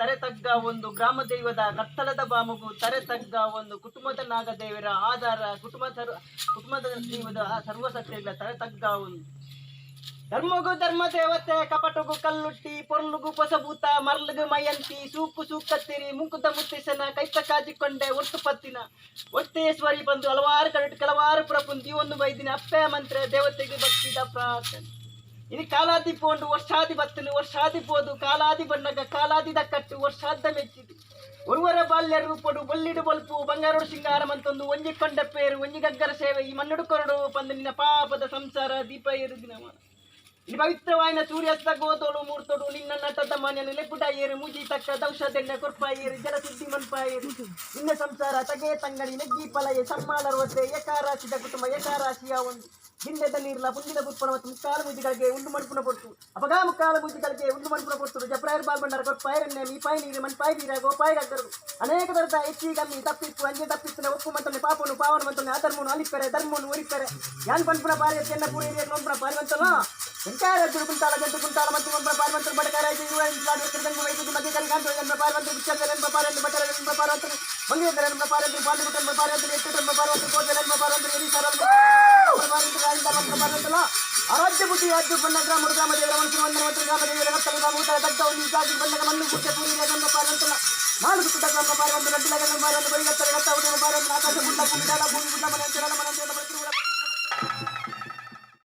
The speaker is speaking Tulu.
ತರೆ ತಗ್ಗ ಒಂದು ಗ್ರಾಮ ದೈವದ ಕತ್ತಲದ ಬಾಮುಗು ತರೆ ತಗ್ಗ ಒಂದು ಕುಟುಂಬದ ನಾಗದೇವರ ಆಧಾರ ಕುಟುಂಬ ಸರ್ವ ಕುಟುಂಬದ ದೈವದ ಆ ಸರ್ವಸತ್ಯಗಳ ತರೆ ತಗ್ಗ ಒಂದು ಧರ್ಮಗು ಧರ್ಮ ದೇವತೆ, ಕಪಟಗು ಕಲ್ಲುಟ್ಟಿ, ಪೊರ್ಲುಗು ಪೊಸಭೂತ, ಮರ್ಲುಗು ಮಯಂತಿ, ಸೂಕು ಸೂಕತ್ತಿರಿ, ಮುಂಕುದ ಮುತ್ತಿಸನ ಕೈತ ಕಾಜಿಕೊಂಡೆ ಒಟ್ಟು ಪತ್ತಿನ ಒತ್ತೇಶ್ವರಿ ಬಂದು ಹಲವಾರು ಕಡೆ ಕೆಲವಾರು ಪುರಪುಂದಿ ಒಂದು ಬೈದಿನ ಅಪ್ಪೆ ಮಂತ್ರ ದೇವತೆಗೆ ಭಕ್ತಿದ ಪ್ರಾರ್ಥನೆ. ಇದು ಕಾಲಾದಿ ಪೋಂಡು ವರ್ಷಾದಿ ಬತ್ತನು ವರ್ಷಾದಿ ಪೋದು ಕಾಲಾದಿ ಬಣ್ಣಗ ಕಾಲಾದಿದ ಕಟ್ಟು ವರ್ಷಾದ ಮೆಚ್ಚಿದು. ಒರುವರ ಬಾಲ್ಯ ರೂಪಡು ಬೊಲ್ಲಿಡು ಬೊಲ್ಪು ಬಂಗಾರೋಡು ಸಿಂಗಾರ ಮಂತೊಂದು ಒಂಜಿ ಕೊಂಡ ಪೇರು ಒಂಜಿ ಗಗ್ಗರ ಸೇವೆ ಈ ಮಣ್ಣುಡು ಕೊರಡು ಪಂದು ನಿನ್ನ ಪಾಪದ ಸಂಸಾರ ದೀಪ ಏರು ದಿನವ. ಈ ಪವಿತ್ರವಾಯಿನ ಸೂರ್ಯಾಸ್ತ ಗೋತೋಡು ಮೂರ್ತೋಡು ನಿನ್ನ ನಟದ ಮಾನ್ಯನು ಲೆಪ್ಪುಟ ಏರು ಮುಜಿ ತಕ್ಕ ದೌಷಧೆಣ್ಣ ಕೊರ್ಪ ಏರು ಜಲ ಸುದ್ದಿ ಮನ್ಪ ಏರು ನಿನ್ನ ಸಂಸಾರ ತಗೆ ತಂಗಡಿ ನೆಗ್ಗಿ ಪಲಯೆ ಸಮ್ಮಾಲರ್ವತೆ ಏಕಾರಾಶಿದ ಕುಟುಂಬ ಏಕಾರಾಶಿಯ ಒಂದು ಗಿಂಡೆದ ನೀರ್ಲ ಪುಂಡಿದ ಪುಪ್ಪಣ ಮತ್ತು ಮುಕ್ಕಾಲು ಮುಜಿಗಳಿಗೆ ಉಂಡು ಮನ್ಪುನ ಪೊರ್ತು ಅಪಗಾ ಮುಕ್ಕಾಲು ಮುಜಿಗಳಿಗೆ ಉಂಡು ಮನ್ಪುನ ಪೊರ್ತು ಜಪ್ರಾಯರ್ ಬಾಲ್ ಬಂಡಾರ ಕೊರ್ಪಾಯರನ್ನೇ ಮೀಪಾಯಿ ನೀರು ಮನ್ಪಾಯಿ ನೀರ ಗೋಪಾಯಿ ಗಗ್ಗರು ಅನೇಕ ತರದ ಹೆಚ್ಚಿ ಕಮ್ಮಿ ತಪ್ಪಿಪ್ಪು ಅಂಜೆ ತಪ್ಪಿತ್ತಿನ ಒಪ್ಪು ಮಂತನೆ ಪಾಪನು ಪಾವನ ಮಂತನೆ ಅಧರ್ಮನು ಅಲಿಪ್ಪರೆ ಧರ್ಮನು ಒರಿಪ್ಪರೆ ಯಾನ್ ಪನ್ಪುನ ಪಾರಿ ಚೆನ್ನ ಪೂರಿ ನೋಂಪುನ ಪಾರಿ ಮಂತಲ వెంకాయ కుంటాల జంతు కుంటాల మంతు మంత్ర పారిమంత్రు బడకాయ మధ్య పారిమంత్రు పారంత్రు పారంత్రు మంగళ పారంత్రు పాండుగుట్టం పారంత్రు ఎట్టుటం పారంత్రు కోజలం పారంత్రు ఎరి ఆరాధ్య బుద్ధి రాజ్య బన్న గ్రామ గ్రామ దేవర మనుషులు వందన మంత్రి గ్రామ దేవర రత్తలు గ్రామ ఊతల దగ్ధ ఉంది జాతి బన్నగ మన్ను గుట్ట పూరి లేగన్న పారంతుల నాలుగు తుట గ్రామ పారంతు రడ్డి లగన్న పారంతు బడి గత్తల గత్త ఉడమ పారంతు ఆకాశ గుండ భూమి దాల భూమి గుండ మన చెరల మన చేత